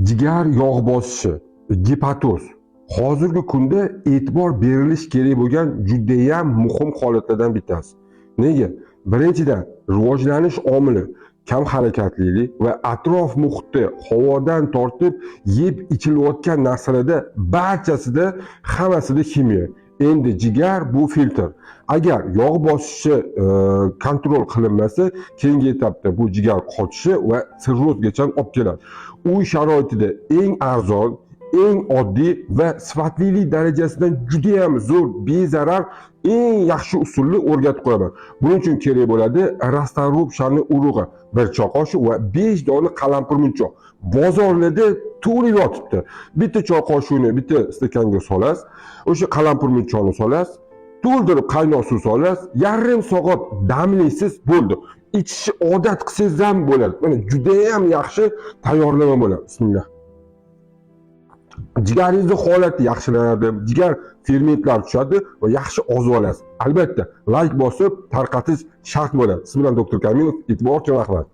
Jigar yog' bosishi, gepatoz hozirgi kunda e'tibor berilishi kerak bo'lgan judayam muhim holatlardan bittasi. Nega? Birinchidan, rivojlanish omili kam harakatlilik va atrof muhitda havodan tortib yeb ichilayotgan narsalarda barchasida, hammasida ximiya. Endi jigar bu filtr. Agar yog' bosishi kontrol qilinmasa, keyingi etapda bu jigar qotishi va sirrozgacha olib keladi. Uy sharoitida eng arzon, eng oddiy va sifatlilik darajasidan judayam zo'r, bezarar, eng yaxshi usulni o'rgatib qo'yaman. Buning uchun kerak bo'ladi расторопша ni urug'i, bir choy qoshiq va 5 dona qalampirmunchoq. Bozorlarda to'lib yotibdi. Bitta choy qoshiqni bitta stakanga solasiz, o'sha qalampirmunchoqni solasiz, to'ldirib qaynoq suv solasiz, yarim soat damlaysiz, bo'ldi. Ichishni odat qilsangiz ham bo'ladi. Mana, judayam yaxshi tayyorlama bo'ladi. Bismillah. Jigaringizni holati yaxshilanadi, jigar fermentlar tushadi va yaxshi ozib olasiz. Albatta, layk bosib tarqatish shart bo'ladi. Siz bilan doktor Kamilov, e'tibor uchun rahmat.